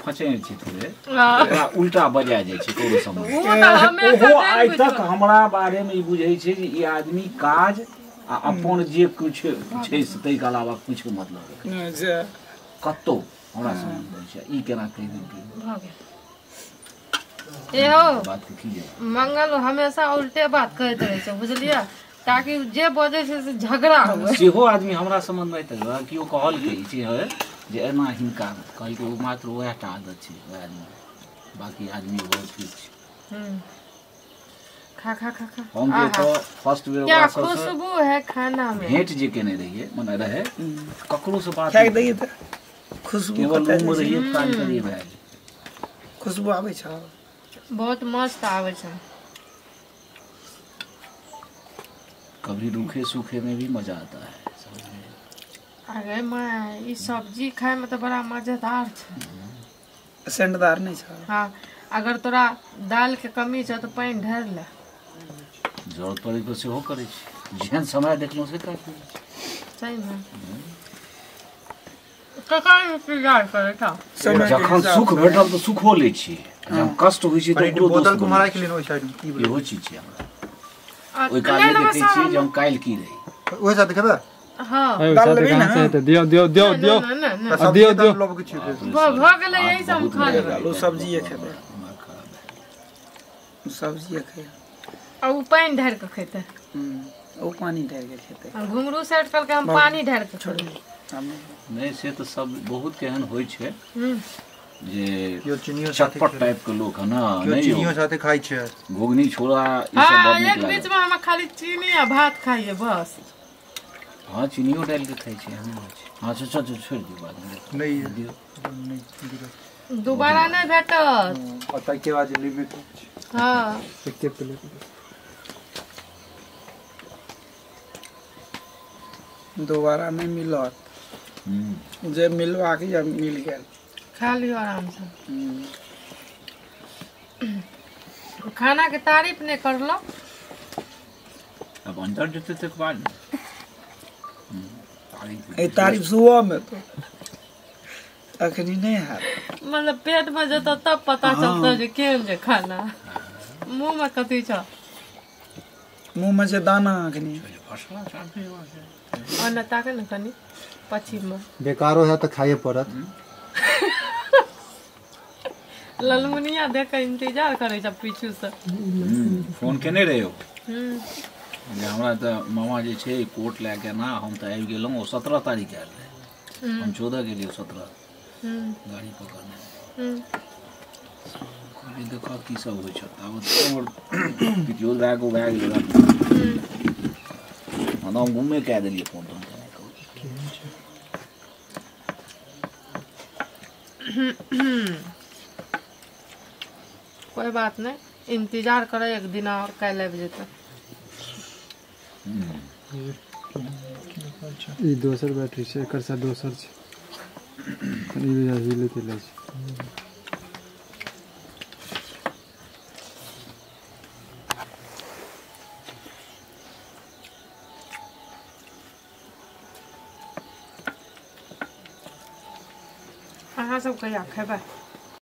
फंसे छी थोड़े ओकरा उल्टा बजा जाइ छै ककरो समय। ओहो आइ तक हमरा बारे में ई बुझै छै जे ई आदमी काज आ अपन जे कुछ छै से ताहि के अलावा कुछ मतलब कतौ हमरा समझ में छै ई केना कहि देलकै। बात के की जाय मंगल हमेशा उल्टे बात कहैत रहै छै बुझलियै, ताकि जे बजै छै से झगड़ा हुए। सेहो आदमी हमरा संबंध में तक केओ कहलकै ई चीज है जे एना हिनका कहलकै ओ मात्र वएह टा आदत छै वएह आदमी, बाकी आदमी बहुत ठीक छै। खा खा खा खा। हम जे तो फर्स्ट बेर क्या खुशबू है खाना में भेंट जे केने रहिए मने रहे ककरो से बात खाइ दैए त खुशबू केवल रूम में रहिए काज करिए भए खुशबू आबै छै बहुत मस्त आबै छै। कभी रूखे सूखे में भी मजा आता है। अरे मैं ई सब्जी खाए में तो बड़ा मजेदार छै। सेंटदार नहीं छै। हाँ अगर तोरा दाल के कमी छै तो पानि ढार ले, जरूरत पड़े पर सेहो करै छी, जेहन समय देखलहुँ से काज करै छी। सही में कका इंतजार करै था। जखन सुख भेटल तऽ सुखो लै छी, जखन कष्ट होइ छै तऽ ओकरो बोतल कुम्हारा के लेने ओहि साइड में की इहो चीज छै हमरा। ओहि काल मे देखै छियै जे हम काल्हि की रही ओहि साथ खेबै। हां दाल लेबै ना दियो दियो दियो दियो दियो दियो लोग के छी भ गेलै यही सब हम खा लेबै। आलू सब्जी खेबै, सब्जी खेबै आ उ पानि ढार के खेतै। ओ पानि ढार के खेतै। आ घुंघरू सेट करके हम पानि ढार के छोड़बै। नहीं से तो सब बहुत केहन होइ छै जे केओ चीनियो साथे चटपट टाइप के लोग है ना, नहीं चीनियो साथे खाइ छै घुघनी छोला ई सब बड़ नीक एक बीच में हम खाली चीनी आ भात खाइए बस। हां चीनियो डाल के खाइ छै हम। हां अच्छा अच्छा छोड़ दियो बाद में नहीं दियो नहीं दोबारा नहीं भेटत आ ताके बाद लिमिट। हां एके प्लेट दोबारा नहीं मिलत, जे मिलवा के जब मिल गेल खा लियो आराम से। खाना के तारीफ नहीं करलो अब अंदर जते तक बाद ए तारीफ सुबह में तो अखनी नहीं है, मतलब पेट में जता तब पता चलता जे केहन जे खाना मुंह में कथी छ, मुंह में से दाना अखनी और न ताके न कनी पछी में बेकारो है तो खाइए पड़त। ललमुनिया देख के इंतजार करे छ पीछू से। फोन केने रहे जे हमरा त मामा जे छै कोट लए के ना हम त आबि गेलहुँ, ओ 17 तारीख आयल रहे, हम 14 गेलियै 17 गाड़ी पकड़ने। कहलियै देखऽ की सब होइ छै, ताबत हमर पितियोल भए के भए गेलै, हम घूमे कए देलियै फोन तोन। कोई बात नहीं, इंतजार करे एक दिन और काल्हि आबि जेतै। ई दोसर बैटरी छै, एकर साथ दोसर छै, ई हिलैत हिलै छै। अहाँ सब कहिया खेबै?